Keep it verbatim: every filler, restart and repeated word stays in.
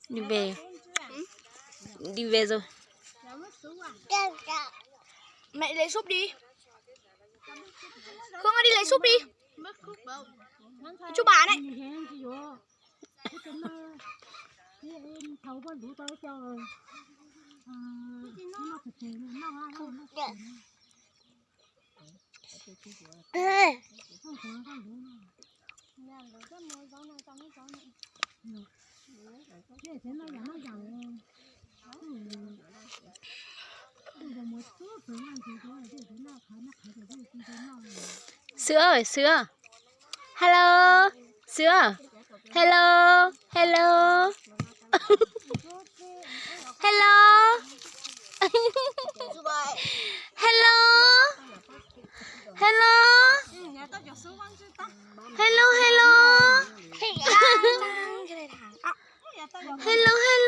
Đi về. Đi về rồi. Mẹ lấy súp đi. Không ăn đi, lấy súp đi. Chú bà này. Sữa ơi, Sữa. Hello. Sữa. Hello. Hello. Hello. Hello. Hello. Hello, hello. Hello, hello.